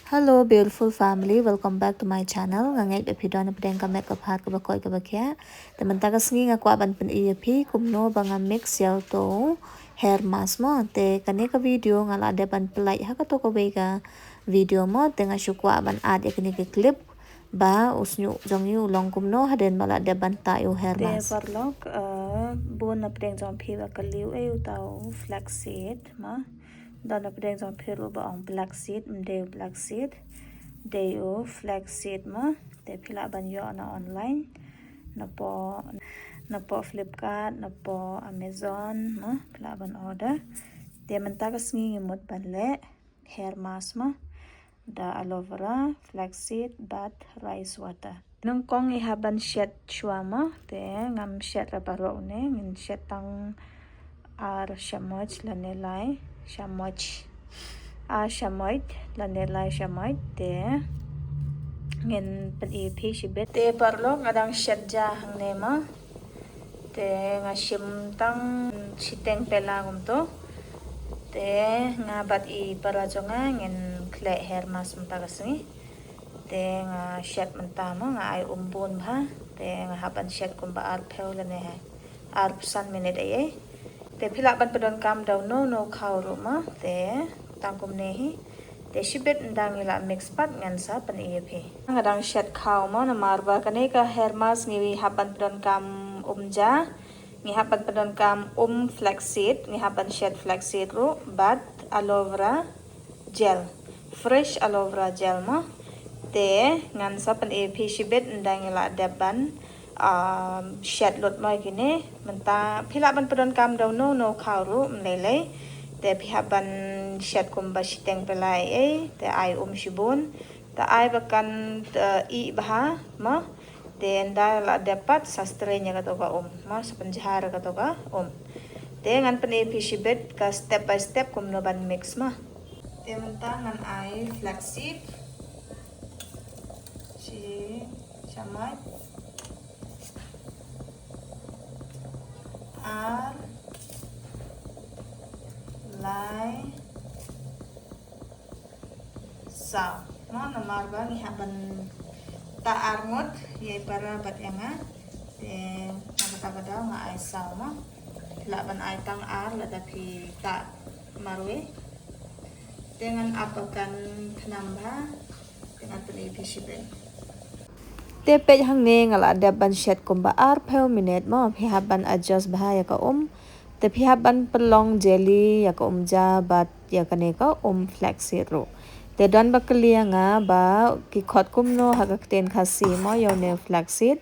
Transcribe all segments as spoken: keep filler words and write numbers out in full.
Hello beautiful family, welcome back to my channel. Nga ngeit ba phi don na pdeng ka met ka phad kaba koit kaba khiah. Te mynta ka sngi nga kwah ban pyni ïa phi kumno ba nga mix ïa uto hair mask mo. Te kane ka video nga la dep ban pynlait ha kato kawei ka video mo. Te nga shu kwah ban add ïa kane ka clip ba u shñiuh jong ngi u long kumno hadien ba la dep ban tah ïa u hair mask. Te paralok, eh, bun na pdeng jong phi ba kylli ei uta u flaxseed mo. Don na pdeng jong phi ruh ba ong black seed, ym dei u black seed, dei u flax seed mo. Te phi lah ban ïoh na online, napoh, napoh Flipkart, napoh Amazon mo, phi lah ban order. Te mynta ka sngi ngi mut ban leh hair mask mo, da aloe vera, flax seed bad rice water. Nyngkong ngi hap ban shet shuwa mo, te ngam shet ra baroh ne, ngin shet tang ar shamoch lane lai shamoch. Ar shamoch lane lai shamoch, te ngin pyni phi shibit. Te paralok, nga dang shet ja hangne mo. Te nga shim tang shiteng pela kumto. Te nga bad i para jong nga ngin khleh hair mask mynta ka sngi. Te nga shet mynta mo, nga ai um bun bha. Te nga hap ban shet kumba arphew lane arphew san minit ei ei. Te phi lah ban pyndonkam da uno uno u khaw ruh mo. Te tang kumne hi. Te shibit ynda ngi la mix pat ngan sa pyni ïa phi. Nga dang shet khaw mo, namar ba kane ka hair mask ngi hap ban pyndonkam um ja. Ngi hap ban pyndonkam um flax seed, ngi hap ban shet flax seed ruh bad aloe vera gel, fresh aloe vera gel mo. Te ngan sa pyni ïa phi shibit ynda ngi la dep ban, um, shet lut mo ïa kine. Mynta phi lah ban pyndonkam da uno uno u khaw ruh, ym lei lei. Te phi hap ban shet kumba shiteng pela ei ei, te ai um shibun. Te ai ba kan, eh, ih bha mo. Te ynda la dep pat sa strain ïa kato ka um mo, sa pynjhar ïa kato ka um. Te ngan pyni ïa phi shibit ka step by step kumno ban mix mo. Te mynta ngan ai flax seed shi shamoch, ar, lai, saw mo, namar ba ngi hap ban tah ar ngut ïa i para bad ïa nga. Te na kata ka daw nga ai saw mo. Phi lah ban ai tang ar lada phi tah marwei. Te ngan ap ba kan khnam bha. Te ngan pyni ïa phi shibit. Te peit hangne nga la dep ban shet kumba arphew minit mo, phi hap ban adjust bha ïa ka um. Te phi hap ban pynlong jelly ïa ka um ja bad ïa kane ka um flax seed ruh. Te don ba kylli ïa nga ba ki khot kumno ha ka ktien Khasi mo ïa une u flax seed.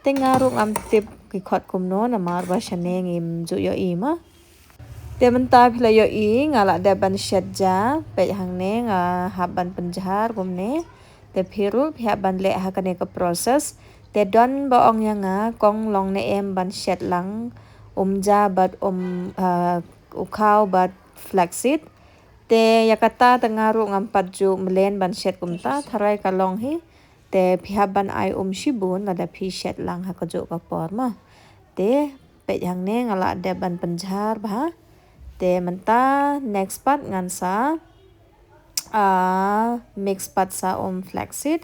Te nga ruh ngam tip ki khot kumno namar ba shane ngim ju ïohi mo. Te mynta phi la ïohi nga la dep ban shet ja, peit hangne nga hap ban pynjhar kumne. Te phi ruh phi hap ban leh ha kane ka process. Te don ba ong ïa nga kong long ne em ban shet lang um ja bad um, ah, u khaw bad flax seed. Te ïa kata te nga ruh ngam pat ju mlien ban shet kumta, tharai ka long hi. Te phi hap ban ai um shibun lada phi shet lang ha kajuh ka por mo. Te peit hangne nga la dep ban pynjhar bha. Te mynta next pat ngan sa, ah, mix pat sa um flax seed.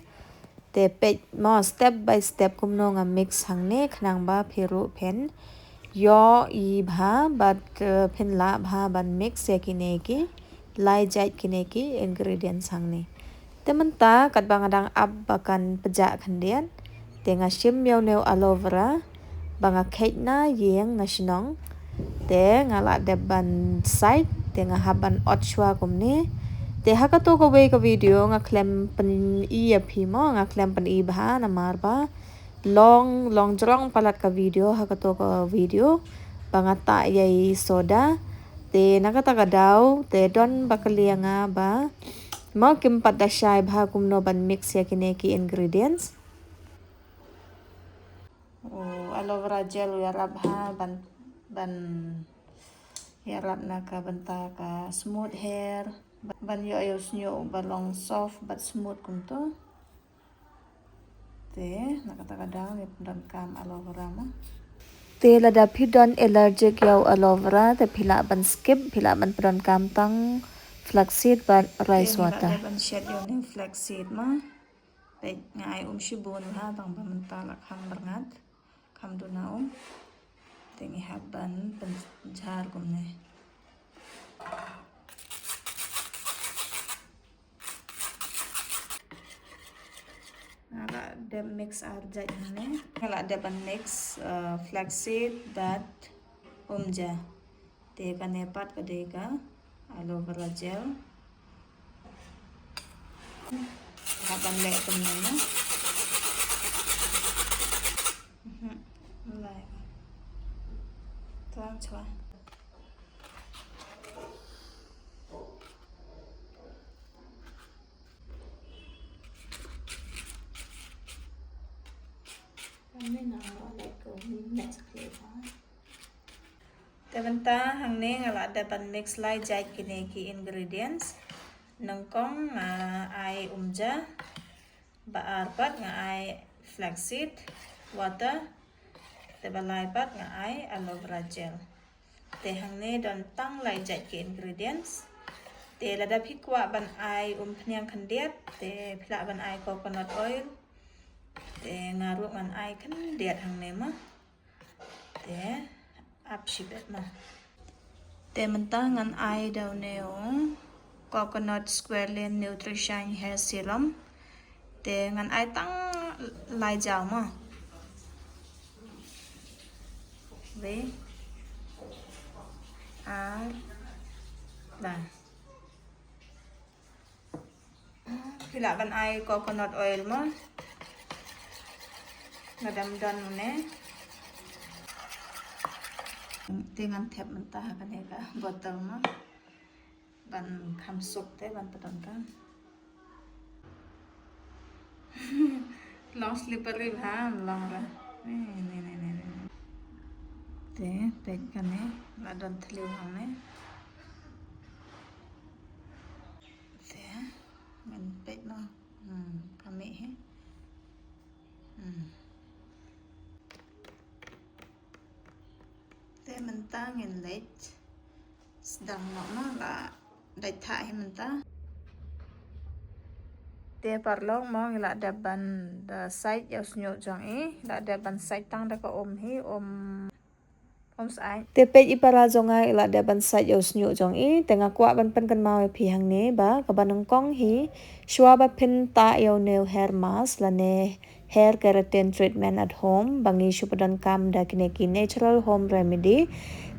Te peit mo step by step kumno nga mix hangne khnang ba phi ruh phin ïohi bha bad, eh, phin lah bha ban mix ïa kine ki lai jait kine ki ingredients hangne. Te mynta katba nga dang ap ba kan pjah khyndiat, te nga shim ïa une u aloe vera ba nga kheit na ïing na shnong. Te nga la dep ban sait, te nga hap ban ot shuwa kumne. Te ha kato kawei ka video nga khlem pyni ïa phi mo, nga khlem pyni bha namar ba long, long jrong palat ka video ha kato ka video ba nga tah ïa i soda. Te na kata ka daw te don ba kylli ïa nga ba mo kim pat da shai bha kumno ban mix ïa kine ki ingredients. Oh, aloe vera gel u ïarap bha ban, ban ïarap na ka bynta ka smooth hair, ban ïoh ïa u shñiuh ba long soft bad smooth kumto. Te na kata ka daw ngi pyndonkam aloe vera mo. Te lada phi don allergic ïa u aloe vera te phi lah ban skip, phi lah ban pyndonkam tang flaxseed bad rice water. Ban shet ïa une flaxseed ma. Peit nga ai um shibun ha tang ba mynta la kham byrngat. Kham duna um. Te ngi hap ban pynjar kumne. Nga la dep mix ar jait hangne. Nga la dep ban mix uh, flaxseed bad umja. Te kane pat ka dei ka aloe vera gel. Hap ban leh kumne. Mhm. Lai. Tuang chwa. Kane nga la leh kumne sa khlei ba. Te mynta hangne nga la dep ban mix lai jait kine ki ingredients. Nyngkong nga ai umja, ba ar pat nga ai flaxseed water, te ba lai pat nga ai aloe vera gel. Te hangne don tang lai jait ki ingredients. Te lada phi kwah ban ai umphniang khyndiat, te phi lah ban ai coconut oil. Te nga ruh ngan ai khyndiat hangne ma. Te ap shibit ma. Te mynta ngan ai da une u coconut squalane nutrition hair serum. Te ngan ai tang lai jaw ma. Wei. Ar. Lai. Phi lah ban ai coconut oil mo. Nga dam don une. Te ngan thep mynta ha kane ka bottle mo. Ban kham suk te ban pyndonkam. Long slippery bha long ra. Ne ne ne ne. Te peit kane la don thliew hangne. Te ngan peit noh. Hmm, ka mih hi. Hmm. Te mynta ngin leit sdang noh ma la dait thah hi mynta. Te paralok mo ngi la dep ban da sait ïa u shñiuh jong i, la dep ban sait tang da ka um hi, um Te peit i para jong nga i la dep ban sait ïa u shñiuh jong i, te nga kwah ban pynkynmaw ïa phi hangne ba kaba nyngkong hi, shuwa ba phin tah ïa une u hair mask lane hair keratin treatment at home ba ngi shu pyndonkam da kine ki natural home remedy.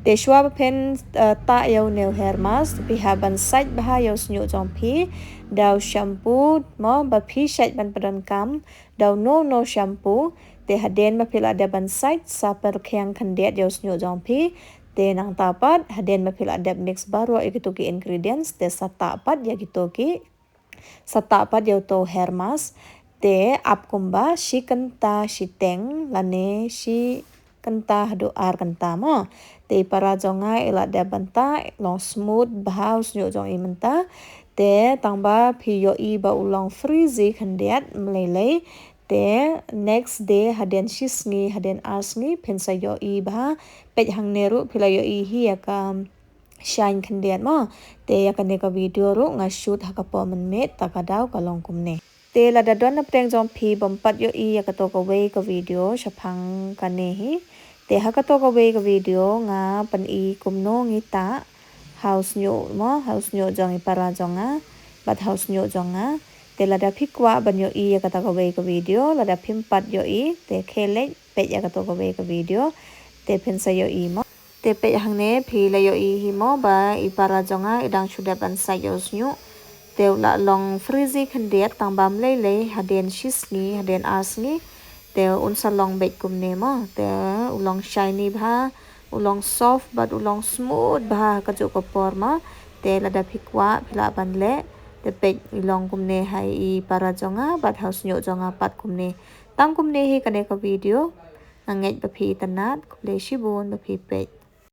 Te shuwa ba phin, eh, tah ïa une u hair mask, phi hap ban sait bha ïa u shñiuh jong phi da u shampoo mo ba phi sait ban pyndonkam da uno uno shampoo. Te hadien ba phi la dep ban sait sa pyrkhiang khyndiat ïa u shñiuh jong phi. Te nangta pat hadien ba phi la dep mix baroh ïa kito ki ingredients te sa tah pat ïa kito ki, sa tah pat ïa uto u hair mask. Te ap kumba shi kynta shiteng lane shi kynta haduh ar kynta mo. Te i para jong nga i la dep ban tah, long smooth bha u shñiuh jong i mynta. Te tang ba phi ïohi ba u long frizzy khyndiat mlei lei. Te next day hadien shi sngi hadien ar sngi phin sa ïohi bha, peit hangne ruh phi la ïohi hi ïa ka shine khyndiat mo. Te ïa kane ka video ruh nga shoot ha ka por mynmiet, ta ka daw ka long kumne. Te lada don na pdeng jong phi bym pat ïohi ïa kato kawei ka video shaphang kane hi, te ha kato kawei ka video nga pyni kumno ngi tah ha u shñiuh mo, ha u shñiuh jong i para jong nga bad ha u shñiuh jong nga. Te lada phi kwah ban ïohi ïa kata kawei ka video, lada phim pat ïohi te khie leit peit ïa kato kawei ka video te phin sa ïohi mo. Te peit hangne phi la ïohi hi mo ba i para jong nga i dang shu dep ban sait ïa u shñiuh. Te u la long frizzy khyndiat tang ba mlei lei hadien shi sngi hadien ar sngi. Te un sa long beit kumne mo. Te u long shiny bha, u long soft bad u long smooth bha ha kajuh ka por mo. Te lada phi kwah phi lah ban leh. Te peit i long kumne ha i para jong nga bad ha u shñiuh jong nga pat kumne. Tang kumne hi kane ka video. Nga ngeit ba phi itynnad, khublei shibun ba phi peit.